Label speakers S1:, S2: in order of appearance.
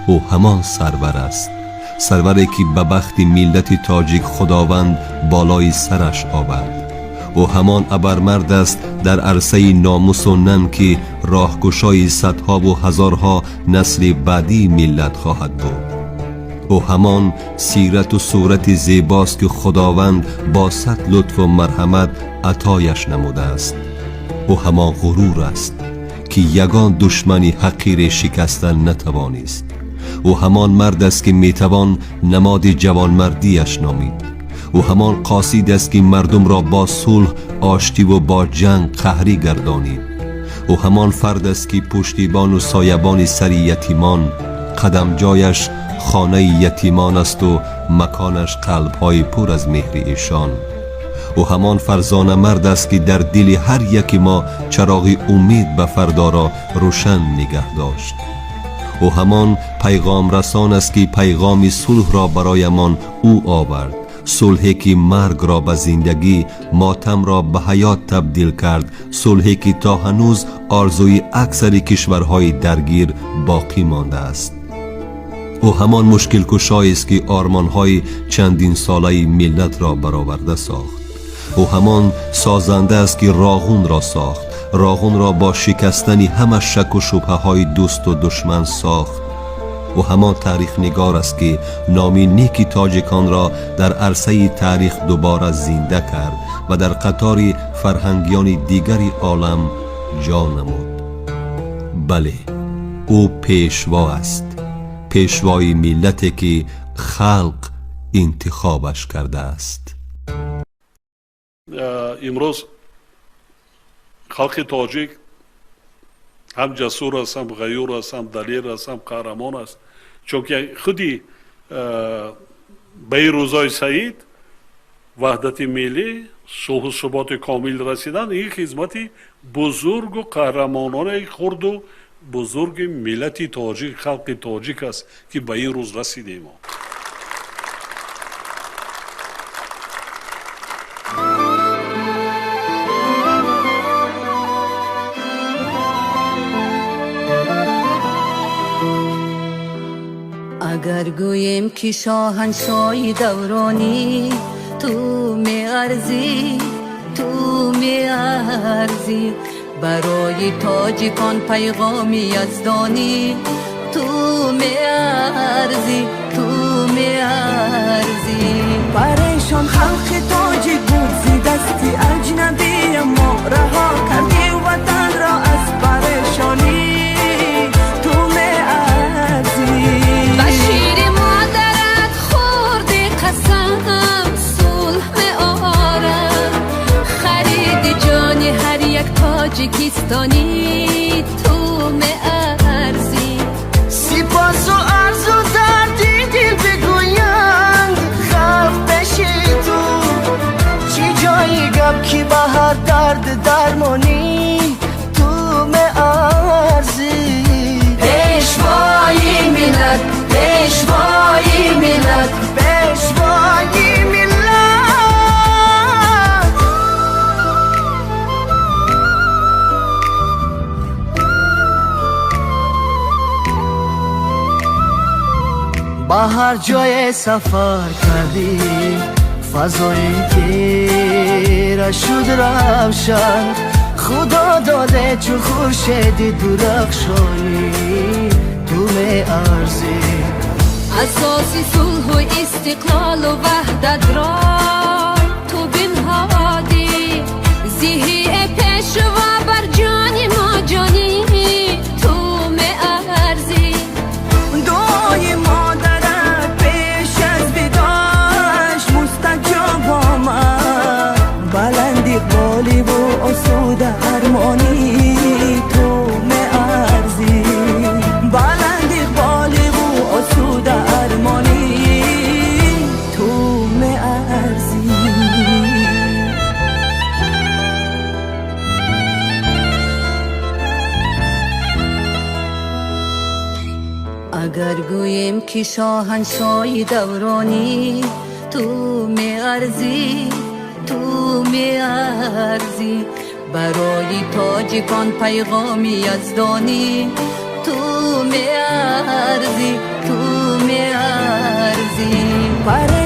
S1: Ӯ ҳамон сарвар аст, сарваре ки ба бахти миллати тоҷик Худованд болои сараш овард. Ӯ ҳамон абармард аст дар арсаи номусу нанг, ки роҳкушои садҳову ҳазорҳо насли баъдии миллат хоҳад буд. Ӯ ҳамон сирату сурати зебост, ки Худованд бо сад лутфу марҳамат атояш намудааст. Ӯ ҳамон ғурур аст, ки ягон душмани ҳақире шикаста натавонист. Ӯ ҳамон мард аст, ки метавон намоди ҷавонмардиаш номид. Ӯ ҳамон қосид аст, ки мардумро бо сулҳ оштиву бо ҷанг қаҳрӣ гардонид. Ӯ ҳамон фард аст, ки пуштибону соябони сари ятимон, қадамҷояш хонаи ятимон асту маконаш қалбҳои пур аз меҳри эшон. Ӯ ҳамон фарзона мард аст, ки дар дили ҳар яки мо чароғи умед ба фардоро рӯшан нигаҳ дошт. Ӯ ҳамон пайғомрасон аст, ки пайғоми сулҳро бароямон ӯ овард, сулҳе ки маргро ба зиндагӣ, мотамро ба ҳаёт табдил кард, сулҳе ки то ҳанӯз орзуи аксари кишварҳои даргир боқӣ мондааст. Ӯ ҳамон мушкилкушоест, ки ормонҳои чандинсолаи миллатро бароварда сохт. Ӯ ҳамон созанда аст, ки Роғунро сохт, Роғунро бо шикастани ҳама шаку шубҳаҳои дӯсту душман сохт. Ӯ ҳамон таърихнигор аст, ки номи неки тоҷиконро дар арсаи таърих дубора зинда кард ва дар қатори фарҳангиёни дигари олам ҷо намуд. Бале, ӯ пешво аст, пешвои миллате, ки халқ интихобаш кардааст.
S2: Имрӯз халқи тоҷик ҳам ҷасур аст, ҳам ғаюр аст, ҳам далер аст, ҳам қаҳрамон аст, чунки худи ба ин рӯзҳои саид ваҳдати миллӣ, сулҳу суботи комил расидан, ин хизмати бузургу қаҳрамонони хурду бузурги миллати тоҷик, халқи тоҷик аст, ки ба ин рӯз расидем.
S3: Агар гӯем, ки шоҳаншоҳи давронӣ, ту меарзӣ, ту меарзӣ. Барои тоҷикон пайғоми яздонӣ, ту меарзӣ, ту меарзӣ.
S4: Парешон халқи тоҷик буд зи дасти аҷнабия, мо раҳо кардӣ ватанро аз парешонӣ, ту меарзӣ.
S5: Ба шири модарат хӯрди қасам, сулҳ меорад. Хариди ҷони ҳар як тоҷикистонӣ, ту меарзӣ.
S4: Сипосу арзу дарди дил бигӯянд халқ пеши ту, чӣ ҷои гап, ки ба ҳар дард дармонӣ, ту меарзӣ.
S5: Пешвои миллат, пешвои миллат,
S4: пешвои миллат. Ба ҳар ҷое сафар кардӣ, фазои тира шуд равшан. Худо доде чун хуршеди дурахшонӣ, ту меарзӣ.
S5: Асоси сулҳу истиқлолу ваҳдатро ту бинҳодӣ, зиҳи пешво бар ҷони мо ҷонӣ, ту меарзӣ.
S4: Дуои модарат пеш аз видоаш мустаҷоб омад, баланд иқболиву осуда армонӣ, ту меарзӣ. Баланд иқболиву осуда армонӣ, ту меарзӣ.
S3: Агар гӯем, ки шоҳаншоҳи давронӣ, ту меарзӣ, ту меарзӣ. Барои тоҷикон пайғоми яздонӣ, ту меарзӣ.
S4: Паре.